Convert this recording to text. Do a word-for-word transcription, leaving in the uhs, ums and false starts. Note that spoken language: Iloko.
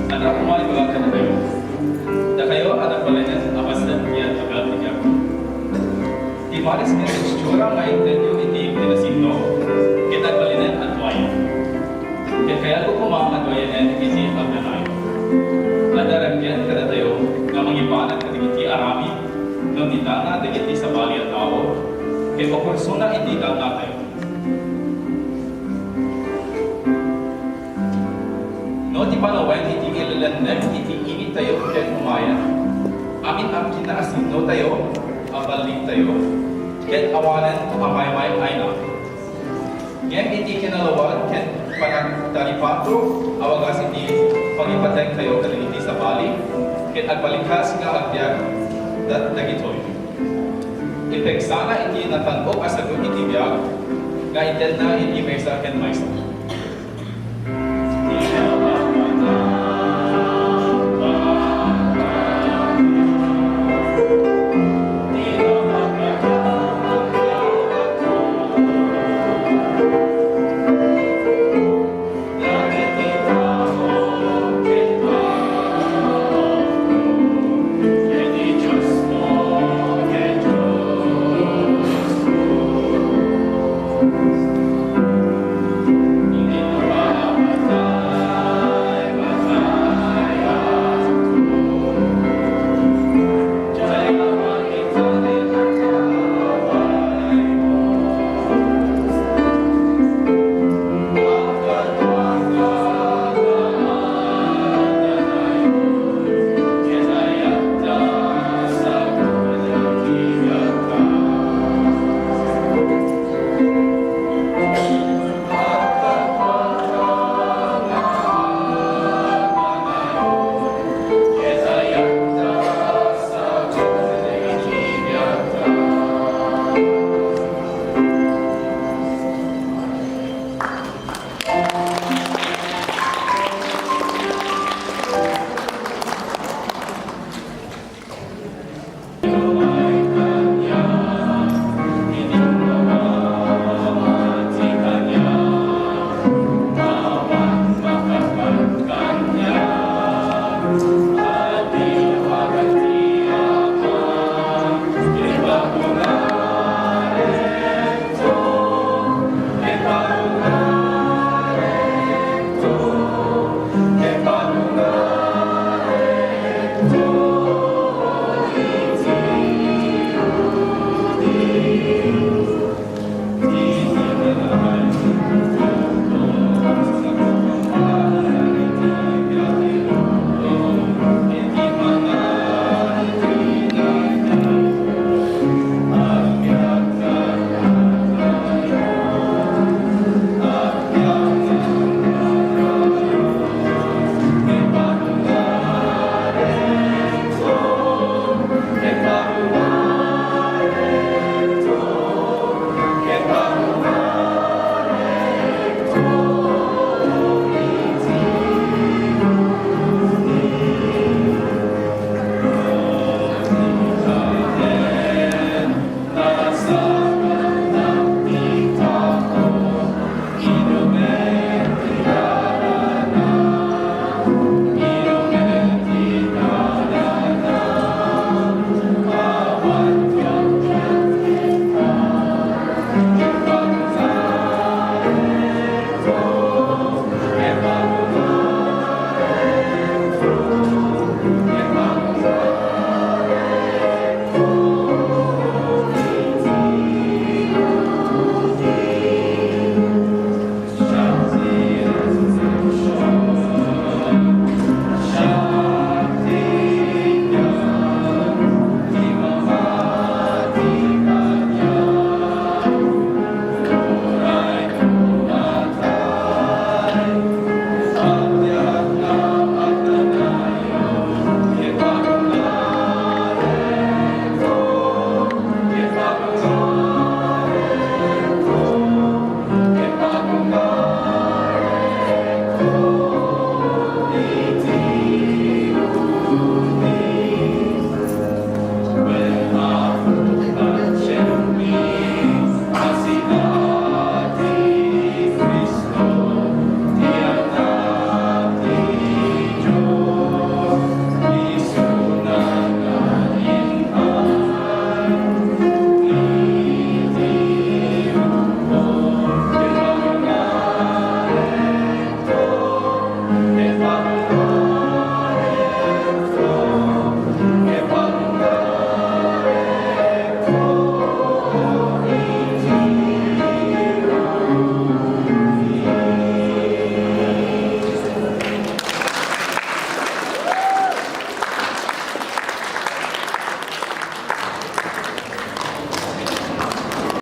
Adda koma ibaga kadakayo, dakayo a nagbalinen a bassit ti agtugaw ti biag. Ti maris ken itsura nga intedyo iti kinasinno, ket agbalinen a duayen. Ket kayatko koma nga duayennen iti agnanayon. Adda raggen kadatayo nga mangibanag kadagiti aramid no ti talna dagiti sabali a tao, ket mapursona iti talnatayo. No ti panawen iti ilelennek iti initayo ken umayen, amin a kinaasinnotayo a balligtayo, ket awanen a maymay-ayna. Ngem iti kinalawag ken panagtaripato a wagas iti pangipategtayo kadagiti sabali, ket agbalikkas nga agbiag dat-, dagitoy. Ipegsana iti natan-ok a sagut iti biag nga intedna iti maysa ken maysa.